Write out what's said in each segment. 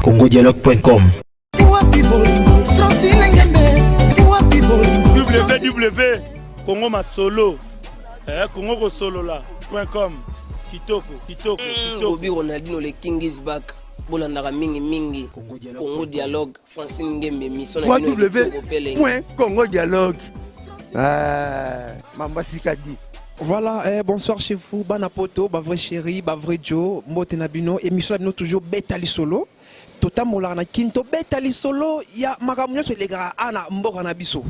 congodialogue.com. Www Congo Masolo eh, Congo kosolola.com. Kitoko, kitoko, kitoko. Bobi Ronaldinho, le king is back. Bolandaka mingi mingi Congo Dialogue, Francine Ngembe, mission na bino ya kitoko pe elengi. www.congo dialogue. Mamba Sikadi. Voilà, eh, bonsoir chez vous, bana poto, ba vrai chéri, ba vrai Joe, mbote na bino, émission na bino toujours beta lisolo. Totambolaka na kin, tobeta lisolo ya makambo nyonso elekaka ana mboka na biso.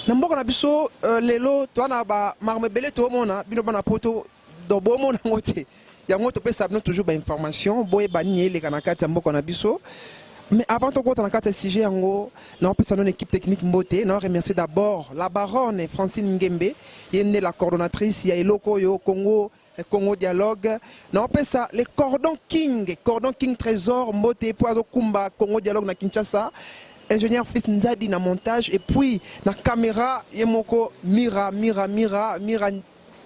Na mboka na biso lelo toza na ba makambo ebele toomona bino bana poto, donc bomona yango te. Yango topesa bino toujours ba information, boyeba nini eleka na kati ya mboka na biso. Mais avant tokota na kati ya sujet yango, naopesa nano équipe technique mbote, na remercier d'abord la baronne Francine Ngembe, ye nde la coordonnatrice ya eloko oyo Congo Dialogue. Naopesa le cordon king, cordon king Trésor mbote po azokumba Congo Dialogue na Kinshasa. Ingénieur Fils Nzadi na montage et puis na caméra ye moko Mira Mira Mira Mira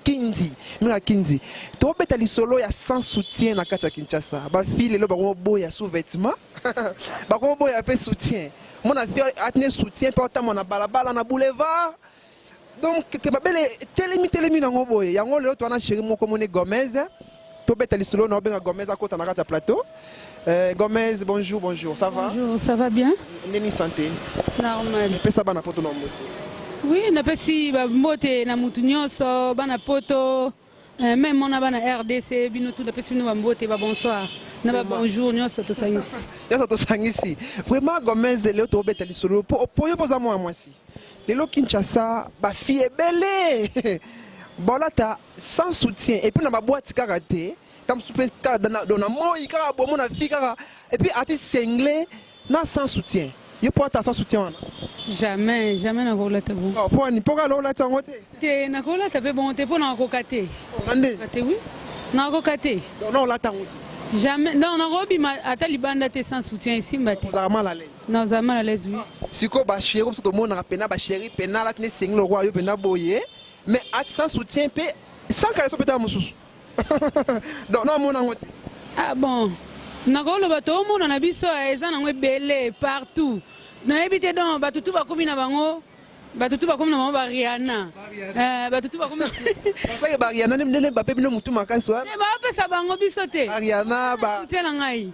Kinzi, Mira Kinzi. Tobeta lisolo ya sans soutien na kati ya Kinshasa. Ba fille lelo bango boya sous-vêtement. Bango boya pe soutien. Mona fille atene soutien pe otama na balabala na boulevard. Donc ke mabele telemi telemi nango boye. Yango lelo toana chéri moko mone Gomez. Tobeta lisolo na obenga Gomez akota na kati ya plateau. Gomez, bonjour, bonjour. Ça va? Bonjour, ça va bien? Ndeni santé? Normal. Pesa bana poto na mbote. Oui, napesi ba mbote na mutu nyonso, bana poto, même mona bana RDC, bino tout napesi bino ba mbote, ba bonsoir, na ba bonjour nyonso tosangisi. Nyonso tosangisi. Vraiment Gomez lelo tobeta lisolo po po yo poza mwana mwasi. Lelo Kinshasa ba fille ebele. Bolata sans soutien et puis na ba boîte kaka te. Tam soupe kaka na na moi kaka bomo na fille kaka et puis ati singlé na sans soutien. Yo po ata sans soutien wana. Jamais, jamais nakolata bon. Oh, po ani po kala olata yango te. Te nakolata pe bon te po nakoka te. Na nde. Te oui. Nakoka te. Donc na olata yango te. Jamais. Donc nakobima ata libanda te sans soutien esimba te. Ozalaka mal à l'aise. Naza mal à l'aise oui. Sikoyo ba chéri biso tomonaka pena ba chéri pena alati ne single roi yo pena boye mais ati sans soutien pe sans caleçon pe ta mosusu. Donc na mona yango te. Ah bon. Nakoloba toomona na biso eza nango ebele partout. Nayebi te donc bato tu bakomi na bango, bato tu bakomi na bango ba Rihanna. Bato tu bakomi Basaki ba Rihanna ndenge bape bino mutu makasi wana. Te bapesa bango biso te. Ba Rihanna ba soutien na ngai.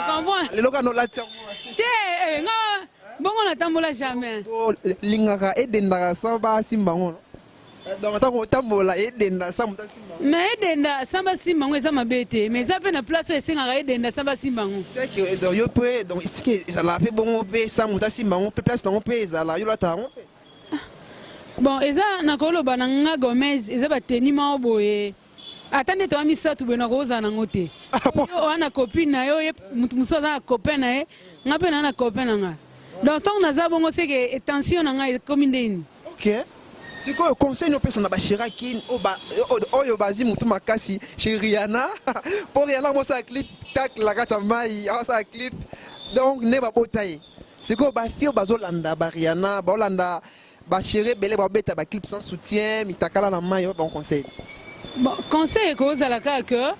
Comprends? Lelo kana olati yango. Te nga bongo natambola jamais. Lingaka edendaka sans basimba yango. Donc ntango otambola edenda sans moto asimba yango. Mais edenda sans basimba yango eza mabe te, mais eza mpe na place oyo esengaka edenda sans basimba yango. C'est que donc yo mpe donc esika ezalaka mpe bongo mpe sans moto asimba yango mpe place nango mpe ezala yo olata yango mpe. Bon eza nakoloba na nga Gomez eza bateni moko boye ata nde toya misato boye nakozala nango te. Yo oza na copine na yo, ye moto mosusu aza na copain na ye, nga mpe naza na copain na nga. Donc ntango naza bongo c'est que tension na ngai ekomi ndeni. Ok. Sikoyo conseil no pesa na ba chéri kin oyo bazwi mutu makasi chez Rihanna po Rihanna mosala clip tak la kati ya mai asala clip donc nde babota ye. Sikoyo ba fille bazolanda ba Rihanna baolanda ba chéri ebele babeta ba clip sans soutien mitakala na mai bon conseil. Bon conseil ekozala kaka que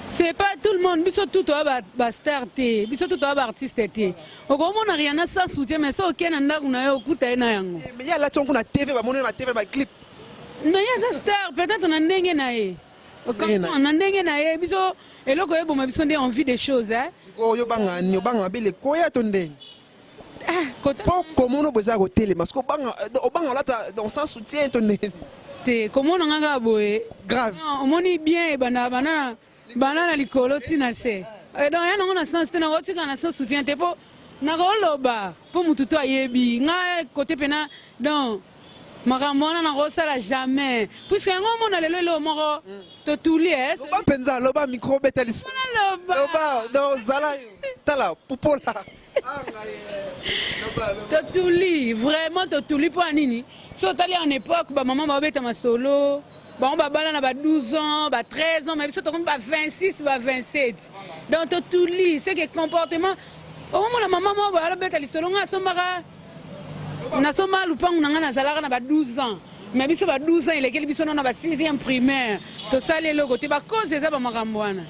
c'est pas tout le monde, biso tout toya ba star te, biso tout toya ba artiste te. Okomona Rihanna sans soutien mais so okei na ndako na ye okuta ye na yango. Mais ye alati yango na TV, bamoni na TV ba clip. Mais ye aza star peut-être na ndenge na ye. Na ndenge na ye biso eloko eboma biso nde envie des choses hein. Sikoyo yo banga ni obanga mabele koya to ndenge. Ah, kota Po komona boza kotelema siko obanga obanga olata dans sans soutien to ndenge. Te komona nga kaka boye. Grave. Non, omoni bien ebanda bana bana na likolo tina se. Donc ya nango na sens te nakotika na sans soutien te po nakoloba po mutu to ayebi nga côté pena donc makambo wana nakosala jamais puisque yango omona lelo eloko moko totuli eh. Loba mpenza, loba micro beta liso. Loba. Loba, donc zala yo. Tala pupola. Totuli vraiment totuli mpo ya nini? So otali en époque ba mama babeta masolo bango babala na ba 12 ans ba 13 ans mais biso tokomi ba 26 ba 27 donc totuli c'est que comportement okomona mama moko boye alobeta lisolo ngai asombaka nasomba lupangu na ngai nazalaka na ba 12 ans mais biso ba 12 ans elekeli biso nano ba 6e primaire tosali eloko te ba cause eza ba makambo wana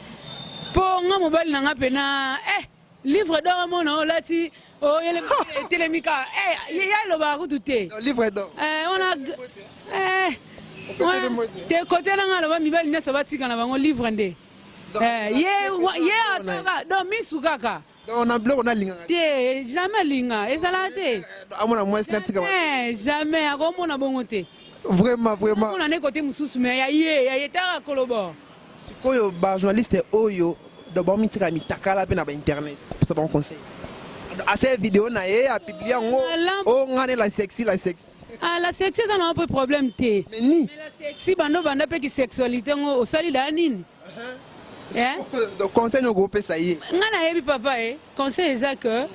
mpo nga mobali na nga pena eh. Livre d'or amona olati oyele etelemi kaka eh, ye alobaka kutu te. Livre d'or. Eh, wana eh, te kote na ngai aloba mibali nyonso batika na bango livre nde. Eh, ye ye ataka donc misu kaka. Donc na biloko nalingaka te jamais alinga ezalaka te. Amona mwasi natika. Eh, jamais akomona bongo te. Vraiment vraiment. Amona ne kote mosusu mais ya ye ya ye taka koloba. Sikoyo ba journaliste oyo donc baomitika mitakala mpe na ba internet pesa bango conseil. Asala video na ye apublie yango o nga ne la sexy la sexy. Ah la sexy eza na mpe problème te. Mais ni. Mais la sexy bando banda mpe ki sexualité yango osali daa nini? Eh? Donc conseil nini okopesa ye? Nga nayebi papa e conseil eza que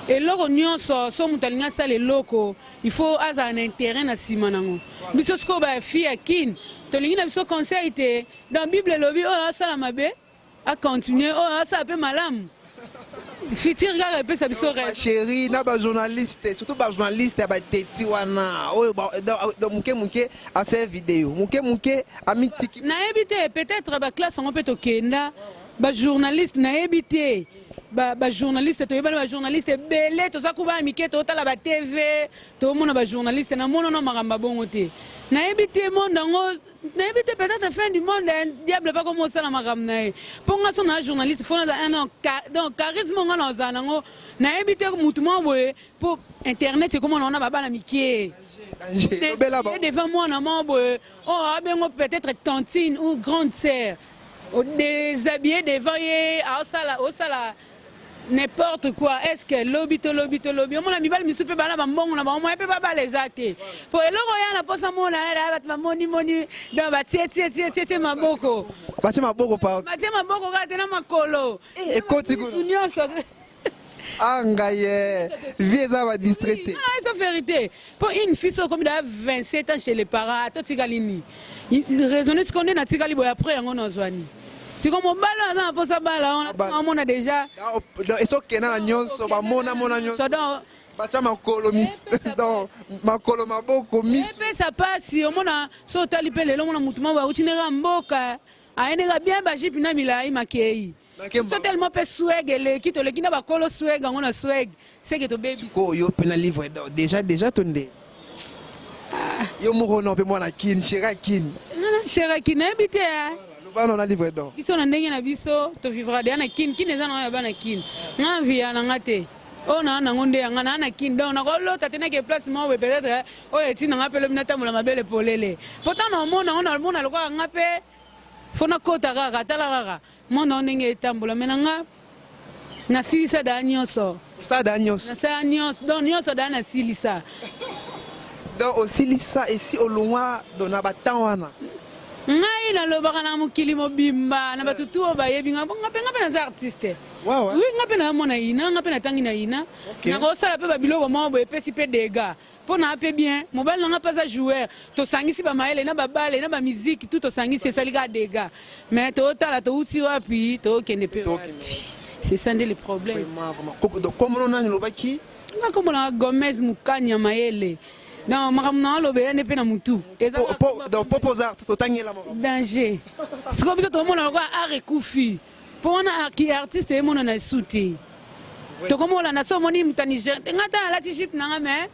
eloko nyonso so moto alingi asala eloko il faut azala na intérêt na nsima nango biso sikoyo bafille ya kin tolingi na biso conseil te donc bible elobi oyo asala mabe acontinue oyo asala mpe malamu futur kaka epesa biso raison chérie na ba journaliste surtout ba journaliste ya bateti wana oyo donc moke moke asala video moke moke amitiki nayebi te peut-être baklasse yango mpe tokenda bajournaliste nayebi te bajournaliste toyebani bajournaliste ebele toza kuba ya mike totala ba tv tomona bajournaliste namonana makambo ya bongo te nayebi te monde yango nayebi te peut-être fin du monde diable mpe akoma osala makambo na ye mpo nga so na journaliste fo naza un donc charisme nga na ozala nango nayebi te motu moko boye mpo internet ekoma na wana babana mike devant mwana moko boye oyo oh, abengo peut-être tantine ou grande sœur odéshabille devant ye aosala osala n'importe quoi est ce que lobi to lobi to lobi omona mibali misusu mpe bana bambongo na bango moye mpe babala eza te mpo eloko ya na mposa mona bato bamonimoni donc batie tie tie tie tie maboko batie maboko batie maboko kaka te na makolo eh, ekoti nyonso Ah ngai eh, vie eza ba distrait te. Ah eza vérité. Po une fille soki okomi da 27 ans chez les parents ata otikali nini? Raisonner sikoyo nde natikali boye après yango nazwa nini? Sikoyo mobali oyo aza na mposa bala wana amona déjà. Esokenda na nyonso bamona mona nyonso. Donc batia makolo mis donc makolo maboko mis. Epesa pasi omona so otali mpe lelo omona motu moko auti ndenge mboka ayendeka bien ba jupe na milayi makei. Biso tellement pe swag eleki toleki na bakolo swag yango na swag seke tobebisi. Sikoyo yo pe na livre d'or déjà déjà to nde ah. Yo moko no pe mwana kin chera kin. Nga na chera kin nayebi te eh. Loba no na livre d'or. Biso na ndenge na biso to vivra deja na kin kin eza na ya bana kin. Nga via na nga te. Oyo na nango nde ya nga na na kin donc nakolota te nake place moko boye peut-être eh, oyo etinda nga pe lobi natambola mabele polele. Pourtant na omona ngo na mona lokola nga pe Faut nakota kaka tala kaka monde yango ndenge etambola mais na nga nasilisa daa nyonso. Osala daa nyonso? Nasala nyonso donc nyonso daa nasilisa. Donc osilisa esi olongwa donc na ba temps wana? Ngai nalobaka na mokili mobimba na bato tout oyo bayebi nga nga mpe nga mpe naza artiste. Ouais, ouais. Oui nga mpe naza mwana ina nga mpe natangi na ina. Okay. Nakosala mpe babiloko moko boye epesi mpe dégâts. Po na pe bien mobali na nga pe aza joueur tosangisi ba mayele na ba bale na ba musique tout tosangisi esali kaka degats mais totala towuti wapi tokende pe wapi c'est ça nde le problème. Vraiment vraiment donc kombo no nani olobaki? Nga kombo na nga Gomez Mukanya mayele donc makambo na aloba eya nde pe na mutu eza donc po oza artiste otangela makambo danger sikoyo biso tokomona lokola art ekufi Po wana ki artiste emonana esu te. Tokomi kolanda so omoni moto ya Niger te nga ata nalati jupe na nga mais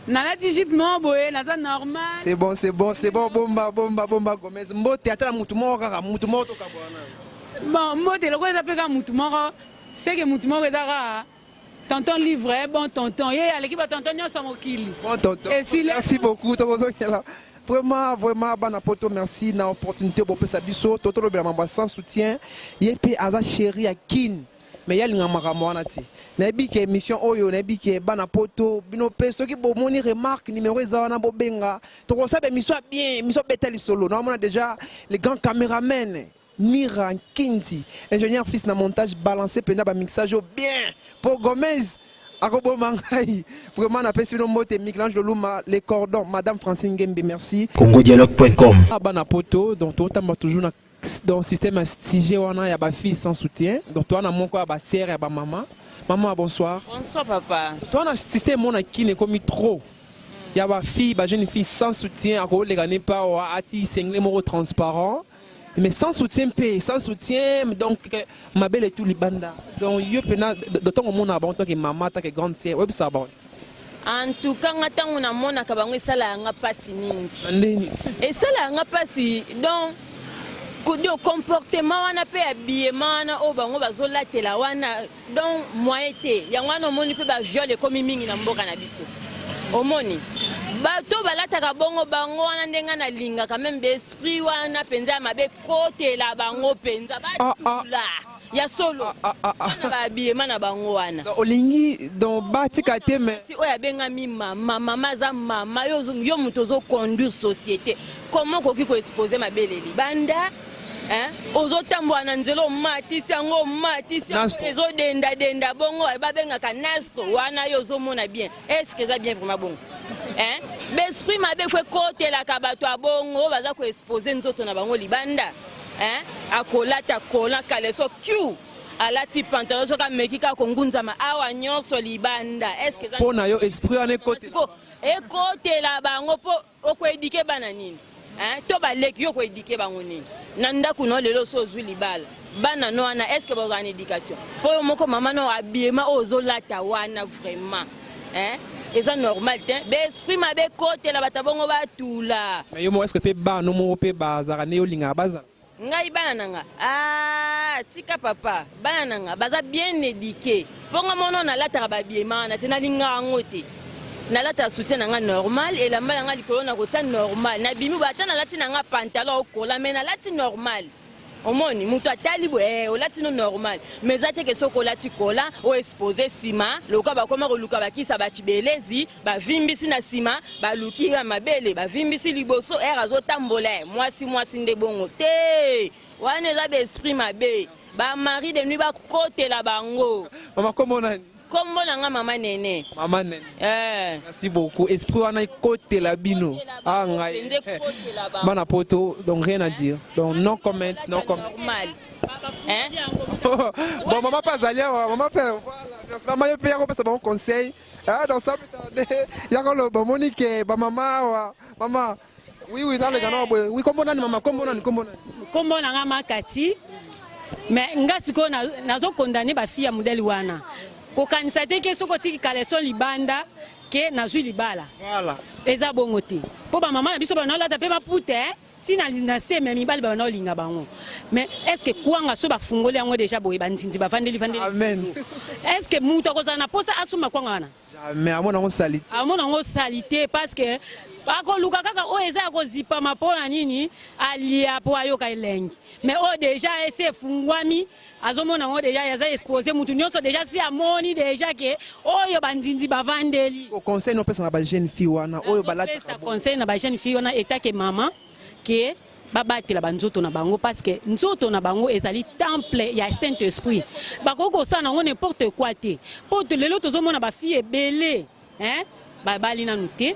nalati jupe moko boye naza normal. C'est bon, c'est bon, c'est bon, bomba, bomba, bomba Gomez. Mbote ata na mutu moko kaka, mutu moko tokabwana. Bon, mbote lokola eza pe kaka mutu moko, c'est que mutu moko eza kaka Tonton livre eh, bon tonton ye aleki ba tonton nyonso ya mokili. Bon tonton. Esili. Merci beaucoup tokozongela. Vraiment vraiment bana poto merci na opportunité bopesa biso totolobela mambo ya sans soutien ye mpe aza chéri ya kin mais ye alinga makambo wana te nayebi ke émission oyo nayebi ke bana poto bino mpe soki bomoni remarque numéro eza wana bobenga tokosala émission ya bien émission beta lisolo naomona déjà le grand cameraman Mira Nkinzi, ingénieur fils na montage balance pena ba mixage oyo bien po Gomez akoboma ngai vraiment napesi bino mbote Michel-Ange Loluma les cordons madame Francine Ngembe merci congodialogue.com Ah, bana poto donc totamba toujours na dans système ya stige wana ya ba filles sans soutien donc toa na moko ya ba sœur ya ba mama mama bonsoir Bonsoir papa. toa na système mona kin ekomi trop ya ba filles ba jeune fille sans soutien akoleka ne pa awa ati sengle moko transparent. Mais sans soutien mpe, sans soutien, donc mabele tout libanda. Donc yo mpena ntango omonaka bango, tant que mama, tant que grande sœur, oyebisaka bango? En tout cas, nga ntango namonaka bango, esalaka nga mpasi mingi. Na ndeni? Esalaka nga mpasi. Donc donc comportement wana mpe habillement wana oyo bango bazolatela wana, donc moyen te. Yango wana omoni mpe baviol ekomi mingi na mboka na biso. Omoni bato balataka bongo, bango wana ndenge nalingaka même baesprit wana mpenza ya mabe kotela bango mpenza, batula ya solo wana bahabillement na bango wana. Donc, olingi donc batika te, mais si oyo abengami mama, mama aza mama, yo moto ozoconduire société, comment okoki koexposer mabele libanda, hein? Ozotambola na nzela, omatisi yango, omatisi yango, Nastro. Ezodendadenda bongo, babengaka nastro wana. Yo ozomona bien, est-ce eza bien vraiment bongo, hein? Baesprit mabe faut ekotelaka bato ya bongo oyo baza koexposer nzoto na bango libanda, hein? Akolata collant, caleçon q, alati pantalon, soki ameki kaka kongunzama awa, nyonso libanda. Est-ce eza Mpo na yo, esprit wana ekotela? Ekotela bango mpo okoéduquer bana nini, hein? To baleki yo, okoéduquer bango nini na ndako no? Lelo so ozwi libala, bana no wana, est ce que bazala na éducation? Mpo yo moko mama no, habillement oyo ozolata wana vraiment, hein? Eza normal te. Baesprit mabe ekotela bato bongo, batula. Mais yo moko, est ce que mpe bana moko mpe bazalaka nde olingaka bazala? Ngai, bana na nga, ah, tika papa, bana na nga baza bien éduqué. Mponga mono nalataka bahabillement wana te, nalingaka yango te. Nalataka soutien na nga normal, elamba na nga likolo na kotia normal, nabimi boye, ata nalati na nga pantalon okola, mais nalati normal. Omoni moto atali boye, olati no normal, mais eza te ke soki olati collant, oexposer nsima lokola bakoma koluka bakisa bacibelezi, bavimbisi na nsima, baluki ya mabele, bavimbisi liboso, ere azotambola, mwasi mwasi nde bongo te. Wana eza baesprit mabe, bamari de nuit bakotela bango. Mama, kombo nani? Kombo na nga Mama Nene. Mama Nene. Eh. Merci beaucoup. Esprit wana ekotela bino. Ah, ngai Mpenza ekotela bango. Bana poto, donc rien à dire, donc no comment, no comment. Normal, hein? Bon, mama mpe azali awa, mama mpe, voilà, merci mama. Yo mpe yango opesa bango conseil. Ah, donc ça peut yango loba, omoni ke bamama awa, mama, oui, zaleka na boye. Oui, kombo nani, mama? Kombo nani, kombo nani? Nkombo na nga Makati. Mais nga sikoyo nazocondamner bafille ya modèle wana. Kokanisa te ke soki otiki caleçon libanda ke nazwi libala. Voilà. Eza bongo te, mpo bamama na biso banaolata mpe maputa, ntina na se, mais mibali bana olinga bango. Mais est ce que kwanga so bafungoli yango déjà boye, bandindi bavandeli vandeli? Amen. Est ce que moto akozala na posa asomba kwanga wana? Mais amona yango sali. Amona yango sali te, parce que akoluka kaka oyo eza ya kozipama. Mpo na nini? Alia mpo ayoka elengi. Mais oyo déjà esi efungwami, azomona yango déjà aza exposé, mutu nyonso déjà si amoni déjà ke oyo bandindi bavandeli. Conseil nopesa na bajeune fille wana oyo balataka? Nazopesa conseil na bajeune fille wana etake mama ke babatela banzoto na bango, parce que nzoto na bango ezali temple ya Saint Esprit. Bakoki kosala nango n'importe quoi te. Mpo lelo tozomona bafille ebele, hein? Babali nanu te,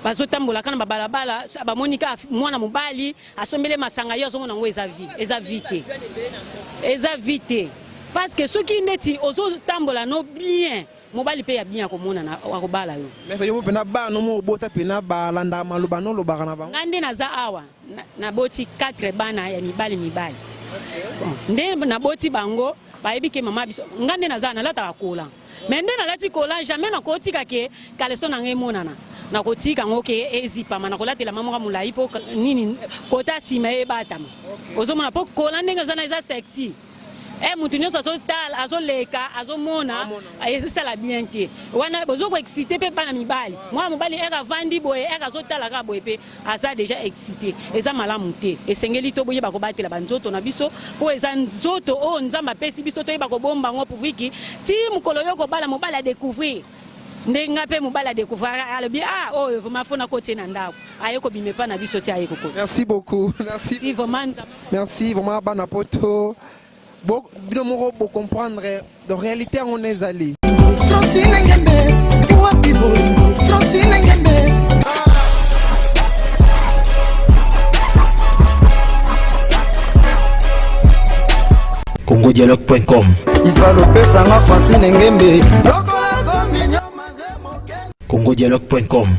bazotambola kaka na babalabala, bamoni kaka mwana mobali asombeli masanga, ye azomona yango eza vie. Eza vie te, eza vie te, parce que soki neti ozotambola no bien, mobali mpe ya bien akomona, akobala yo. Mais yo mo mpena, bana mo obota mpena balandaka maloba nolobaka na bango? Ngai nde naza awa, naboti 4 bana ya mibali mibali. Bon, nde naboti bango, bayebi ke mama biso, ngai nde naza nalataka collant. Mais nde nalati collant, jamais nakotika ke caleçon na ngai emonana. Nakotika yango ke ezipama, nakolatela moko molai mpo nini, kota nsima ebatama. Ozomona mpo collant ndenge eza na eza sexy, e mutu nyonso azotala, azoleka, azomona, ezosala bien te. Wana bozo koexciter mpe bana mibali. Mwana mobali ere avandi boye, ere azotala kaka boye, mpe aza déjà excité. Eza malamu te. Esengeli to boyeba kobatela banzoto na biso, mpo eza nzoto oyo Nzambe apesi biso. Toyeba kobomba yango pourvu que ti mokolo yo kobala, mobali adécouvrir nde nga mpe mobali adécouvrir, alobi: "Ah, oyo vraiment faut nakotie na ndako." Aye kobima epa na biso ti aye kokota. Merci beaucoup, merci. Si vraiment Nzambe. Merci vraiment, bana poto. Bino moko bocomprendre, donc réalité yango nde ezali. Francine Ngembe, wapi bolingo, Francine Ngembe. congodialogue.com. Ifalopesanga Francine Ngembe. congodialogue.com.